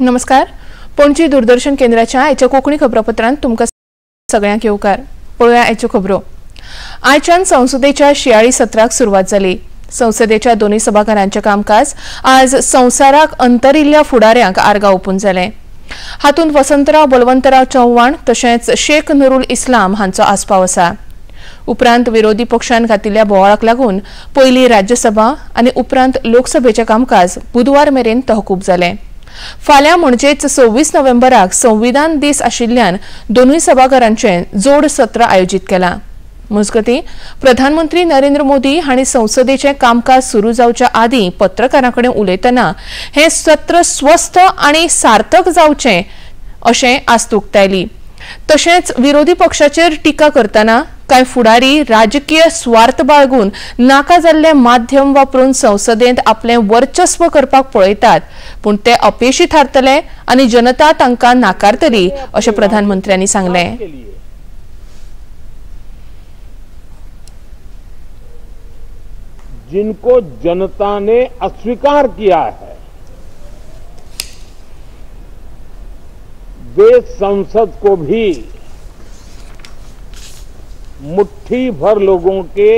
नमस्कार, पणजी दूरदर्शन केंद्राच्या आयच्या कोंकणी खबरापत्रांत तुमकां सगळ्यांक येवकार. पळोवया आयच्यो खबरो. आयच्यान संसदेच्या शियाळी सत्राक सुरवात जाली. संसदेच्या दोनूय सभाघरांचें कामकाज आज संवसाराक अंतरिल्ल्या फुडाऱ्यांक आर्गां ओंपून जालें. हातूंत वसंतराव बलवंतराव चव्हाण तशेंच शेख नुरुल इस्लाम हांचो आस्पाव आसा. उपरांत विरोधी पक्षान घातिल्ल्या बोवाळाक लागून पयली राज्यसभा आनी उपरांत लोकसभेचें कामकाज बुधवार मेरेन तहकूब जालें. फाल्यां म्हणजेच 26 नोव्हेंबराक संविधान दीस आशिल्ल्यान दोनूय सभाघरांचें जोड सत्र आयोजीत केलां. मजगतीं, प्रधानमंत्री नरेंद्र मोदी हांणी संसदेचें कामकाज सुरू जावच्या आदीं पत्रकारां कडेन उलयतना हें सत्र स्वस्थ आनी सार्थक जावचें अशें आस्त उक्तायली. तशेंच विरोधी पक्षाचेर टिका करतना कांय फुडारी राजकीय स्वार्थ बाळगून नाका जाल्लें माध्यम वापरून संसदेंत आपलें वर्चस्व करपाक पळयतात, पूण ते अपेशी थारतले आनी जनता तांकां नाकारतली अशें प्रधानमंत्र्यांनी सांगलें. जिनको जनता ने अस्वीकार किया है वे संसद को भी मुट्ठी भर लोगों के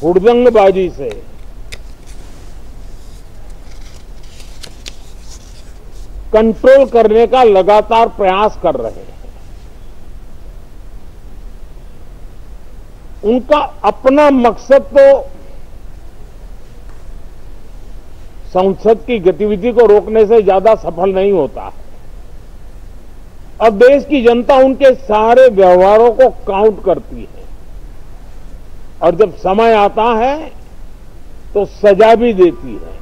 हुड़दंगबाजी से कंट्रोल करने का लगातार प्रयास कर रहे हैं. उनका अपना मकसद तो संसद की गतिविधि को रोकने से ज्यादा सफल नहीं होता है. अब देश की जनता उनके सारे व्यवहारों को काउंट करती है और जब समय आता है तो सजा भी देती है.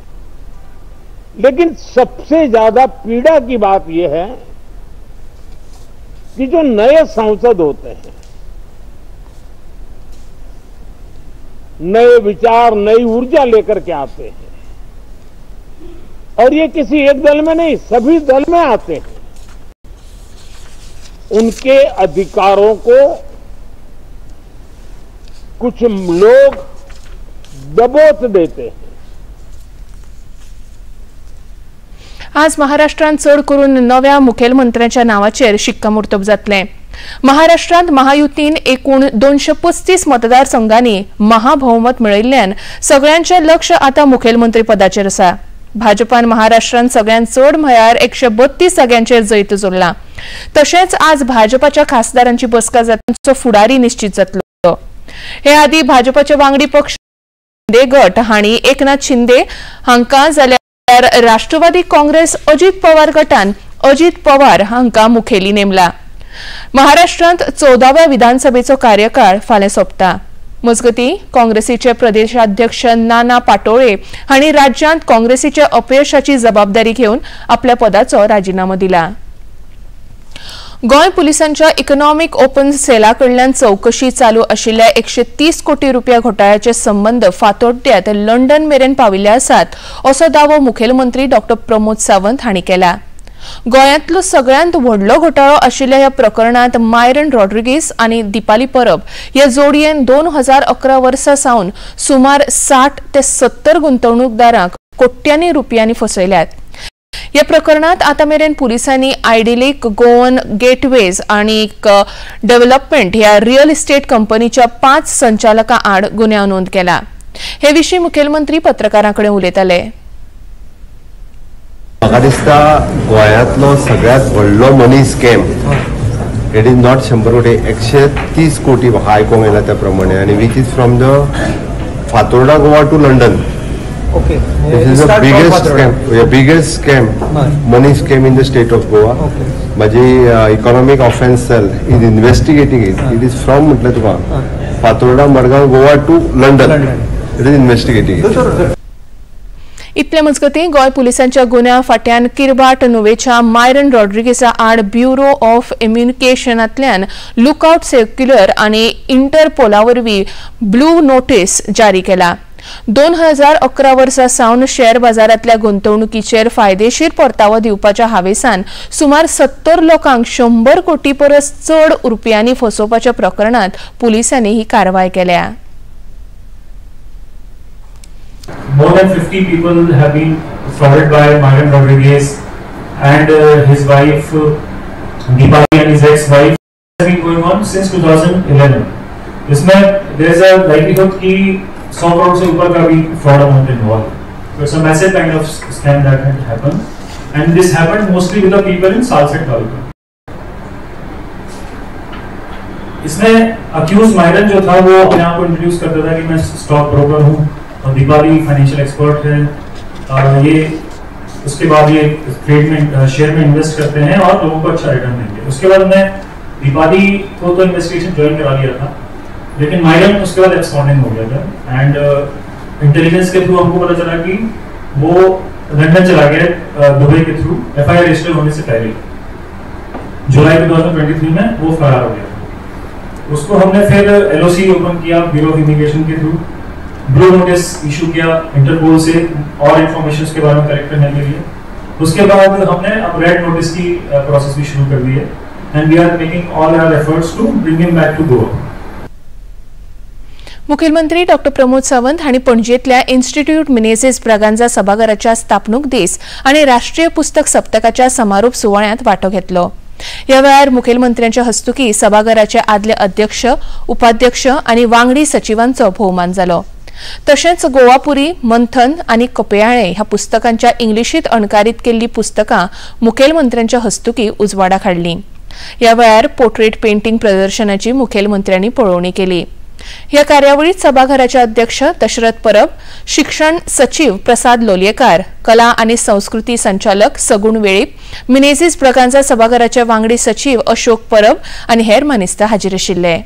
लेकिन सबसे ज्यादा पीड़ा की बात यह है कि जो नए सांसद होते हैं, नए विचार, नई ऊर्जा लेकर के आते हैं और ये किसी एक दल में नहीं, सभी दल में आते हैं. उनके अधिकारों को कुछ लोग दबोच देते हैं. आज महाराष्ट्रांत चड करून नव्या मुखेलमंत्र्यांच्या नावाचेर शिक्कामोर्तब जातलें. महाराष्ट्रांत महायुतीन एकूण 235 मतदारसंघांनी महाभोवमत मेळयिल्ल्यान सगळ्यांचें लक्ष आतां मुखेलमंत्री पदाचेर आसा. भाजपान महाराष्ट्रांत सगळ्यांत चड म्हळ्यार 132 जाग्यांचेर जैत जोडलां. तशेंच आज भाजपाच्या खासदारांची बसका जातलो, फुडारी निश्चित जातलो. हे आदीं भाजपाचे वांगडी पक्ष शिंदे गट हांणी एकनाथ शिंदे हांकां जाल्यार राष्ट्रवादी काँग्रेस अजीत पवार गटान अजीत पवार हांकां मुखेली नेमला. महाराष्ट्रांत 14व्या विधानसभेचो कार्यकाळ फाल्यां सोंपता. मजगतीं, काँग्रेसीचे प्रदेशाध्यक्ष नाना पाटोळे हांणी राज्यांत काँग्रेसीच्या अपयशाची जबाबदारी घेवन आपल्या पदाचो राजिनामो दिला. गोंय पुलिसांच्या इकॉनॉमिक ओपन सेला कडल्यान चवकशी चालू आशिल्ल्या 130 कोटी रुपया घोटाळ्याचे संबंद फातोड्ड्यांत लंडन मेरेन पाविल्ले आसात असो दावो मुखेलमंत्री डॉ प्रमोद सावंत हांणी केला. गोंयांतलो सगळ्यांत व्हडलो घोटाळो आशिल्ल्या ह्या प्रकरणांत मायरन रॉड्रिगीस आनी दीपाली परब ह्या जोडयेन 2011 वर्सा सावन सुमार 60 ते 70 गुंतवणूकदारांक कोट्यांनी रुपयांनी फसयल्यात. ह्या प्रकरणांत आतां मेरेन पुलिसांनी आयडिलीक गोवन गेटवेज आनी डेव्हलपमेंट ह्या रियल इस्टेट कंपनीच्या 5 संचालकां आड गुन्यांव नोंद केला. हे विशीं मुखेलमंत्री पत्रकारां कडेन उलयताले. म्हाका दिसता गोंयांतलो सगळ्यांत व्हडलो money scam, it is not 100 कोटी, 130 कोटी म्हाका आयकूंक येयला त्या प्रमाणे, आनी which is from the Fatorda Goa to London. Okay. This is the biggest scam, biggest scam, money scam in the state of Goa. म्हाजी economic offence cell is investigating it. It is from म्हटलें तुका Fatorda Madgaon Goa to London, it is investigating it. इतले मजगतीं गोंय पुलिसांच्या गुन्यांव फाट्यान किरबाट नुवेच्या Myron रॉड्रिगीसा आड bureau of कम्युनिकेशनांतल्यान lookout circular आनी इंटरपोला वरवीं ब्लू नोटीस जारी केला. 2011 वर्सा सावन शेअर बाजारांतल्या गुंतवणुकीचेर फायदेशीर परतावो दिवपाच्या हावेसान सुमार 70 लोकांक 100 कोटी परस चड रुपयांनी फसोवपाच्या प्रकरणांत पुलिसांनी ही कारवाय केल्या. More than 50 people have been frauded by Myron Rodriguez and his wife Deepali and his ex-wife has been going on since 2011. इसमें there is a likelihood कि 100 करोड़ से ऊपर का भी fraud amount involved. So it's a massive kind of scam that had happened, and this happened mostly with the people in Salsette taluka. इसमें accused Myron जो था वो अपने आप को इंट्रोड्यूस करता था कि मैं स्टॉक ब्रोकर हूँ और दीपाली फाइनेंशियल एक्सपर्ट है। ये उसके बाद ये ट्रेड में शेयर में इन्वेस्ट करते हैं और लोगों को अच्छा रिटर्न देंगे। उसके बाद हमने दीपाली को तो इन्वेस्टिगेशन ज्वाइन करा लिया था, लेकिन मायरन उसके बाद एब्सकॉन्डिंग हो गया था एंड इंटेलिजेंस के थ्रू हमको पता चला कि वो लंदन चला Gaya Dubai K through. FIR register होने से पहले जुलाई 2023 में वो फरार हो गया था। उसको हमने फिर एलओसी ओपन किया ब्यूरो ऑफ इमिग्रेशन के थ्रू, ब्लू नोटिस इशू किया इंटरपोल से और इन्फॉर्मेशन के बारे में कलेक्ट करने के लिए। उसके बाद हमने अब रेड नोटिस की प्रोसेस भी शुरू कर दी है and we are making all our efforts to bring him back to Goa. मुखेलमंत्री डॉ प्रमोद सावंत हांणी पणजेंतल्या इन्स्टिट्यूट मिनेझीस ब्रागांझा सभाघराच्या स्थापणूक दीस आनी राष्ट्रीय पुस्तक सप्तकाच्या समारोप सुवाळ्यांत वांटो घेतलो। ह्या वेळार मुखेलमंत्र्यांच्या हस्तुकी सभाघराचे आदले अध्यक्ष, उपाध्यक्ष आनी वांगडी सचिवांचो भोवमान जालो। तशेंच गोवापुरी, मंथन आनी कपयाळे ह्या पुस्तकांच्या इंग्लिशींत अणकारीत केल्ली पुस्तकां मुखेलमंत्र्यांच्या हस्तुकी उजवाडाक हाडली। ह्या वेळार पोर्ट्रेट पेंटिंग प्रदर्शनाची मुखेलमंत्र्यांनी पळोवणी केली। ह्या कार्यावळीत सभाघराचे अध्यक्ष दशरथ परब, शिक्षण सचिव प्रसाद लोलयेकार, कला आनी संस्कृती संचालक सगुण वेळीप, मिनेझीस ब्रागांझा सभाघराचे वांगडी सचिव अशोक परब आनी हेर मानेस्त हाजीर आशिल्ले।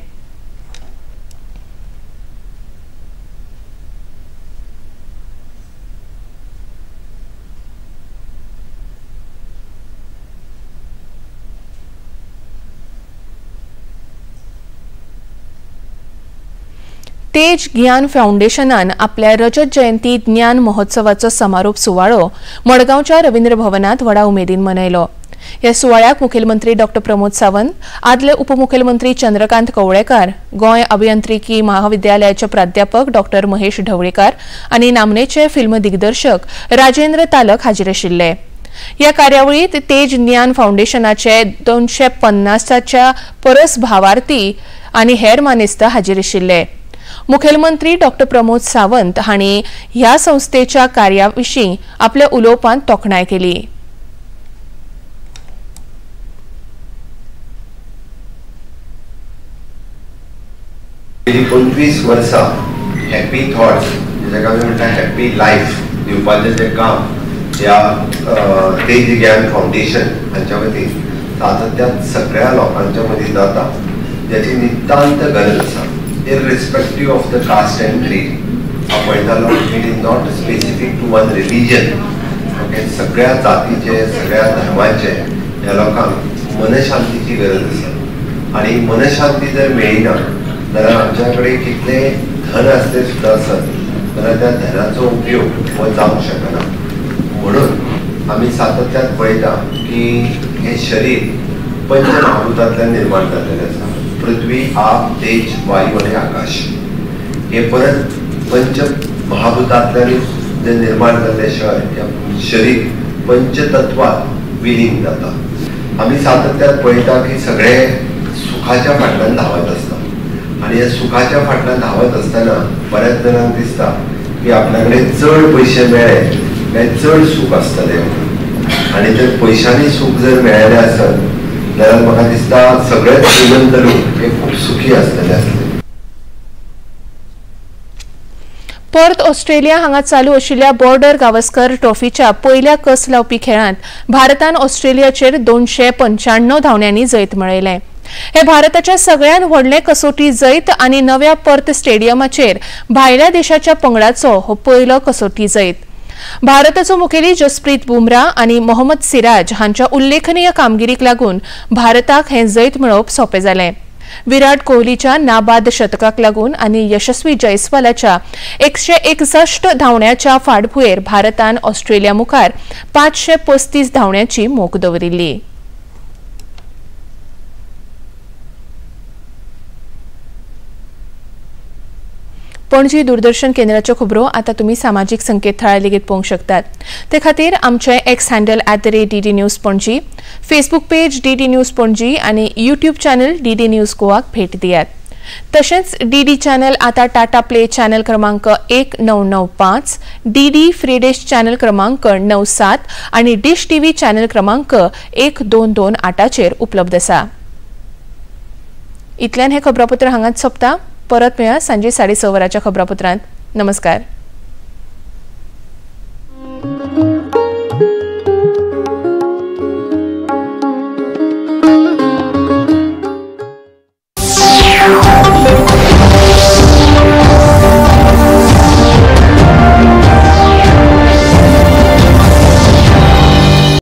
तेज ज्ञान फाउंडेशनान आपल्या रजत जयंती ज्ञान महोत्सवाचो समारोप सुवाळो मडगांवच्या रवींद्र भवनात व्हडा उमेदीन मनयलो। ह्या सुवाळ्याक मुखेलमंत्री डॉ प्रमोद सावंत, आदले उपमुखेलमंत्री चंद्रकांत कवळेकार, गोंय अभियांत्रिकी महाविद्यालयाचे प्राध्यापक डॉ महेश ढवळीकार आनी नामनेचे फिल्म दिग्दर्शक राजेंद्र तालक हाजीर आशिल्ले। ह्या कार्यावळीत तेज ज्ञान फाउंडेशनाचे 250च्या परस भावार्थी आनी हेर मानेस्त हाजीर आशिल्ले। मुखेलमंत्री डॉ प्रमोद सावंत हांणी ह्या संस्थेच्या कार्याविशीं आपल्या उलोवपांत तोखणाय केली। 25 वर्सां हॅपी थॉट्स जाका आमी म्हणटा हॅपी लायफ दिवपाचें जें काम ह्या तेज ज्ञान फाउंडेशन हांच्या वतीन सातत्यान सगळ्या लोकांच्या मदीं जाता, ज्याची नितांत गरज आसा। Irrespective of the caste and creed, पळयतालो it is not specific to one religion. Okay, सगळ्या जातीचे सगळ्या धर्माचे ह्या लोकांक मनशांतीची गरज आसा आनी मनशांती जर मेळना जाल्यार आमच्या कडेन कितले धन आसले सुद्दां आसत जाल्यार त्या धनाचो उपयोग हो जावंक शकना। म्हणून आमी सातत्यान पळयता की हें शरीर पंचमहाभूतांतल्यान निर्माण जाल्लेलें आसा। पृथ्वी, आप, तेज, वायू आनी आकाश हे परत पंच महाभूतांतल्यान जे निर्माण जाल्लें शरीर पंचतत्वात विलीन जाता। आमी सातत्यान पळयता की सगळे सुखाच्या फाटल्यान धांवत आसता आनी ह्या सुखाच्या फाटल्यान धांवत आसतना बऱ्याच जाणांक दिसता की आपल्या कडेन चड पयशे मेळ्ळे काय चड सूख आसतलें म्हणून, आनी जर पयशांनी सूख जर मेळ्ळें आसत जाल्यार म्हाका दिसता सगळे श्रीमंत लोक हे खूब सुखी आसतले आसले। पर्थ ऑस्ट्रेलिया हांगा चालू आशिल्ल्या बॉर्डर गावस्कर ट्रॉफीच्या पयल्या कस लावपी खेळांत भारतान ऑस्ट्रेलियाचेर 295 धांवड्यांनी जैत मेळयलें। हे भारताच्या सगळ्यात व्हडलें कसोटी जैत आनी नव्या पर्थ स्टेडियमाचेर भायल्या देशाच्या पंगडाचो हो पयलो कसोटी जैत। भारताचो मुखेली जसप्रीत बुमरा आनी मोहम्मद सिराज हांच्या उल्लेखनीय कामगिरीक लागून भारताक हें जैत मेळोवप सोंपें जालें। विराट कोहलीच्या नाबाद शतकाक लागून आनी यशस्वी जयस्वालाच्या 161 धांवड्याच्या फाटभुंयेर भारतान ऑस्ट्रेलिया मुखार 535 धांवड्यांची मोख दवरिल्ली। पणजी दूरदर्शन केंद्राच्यो खबरो आतां तुमी सामाजीक संकेतथळार लेगीत पळोवंक शकतात. ते खातीर आमचें X handle @DD News Panaji, Facebook page DD News Panaji आनी यूट्यूब चॅनल डीडी न्यूज गोवाक भेट दियात. तशेंच डीडी चॅनल आतां टाटा प्ले चॅनल क्रमांक 1995, डीडी फ्री डिश चॅनल क्रमांक 97 आनी डिश टीव्ही चॅनल क्रमांक 1228चेर उपलब्ध आसा. इतल्यान हें खबरापत्र हांगाच सोंपता. परत मेळया सांजे 6:30 वरांच्या खबरापत्रांत. नमस्कार.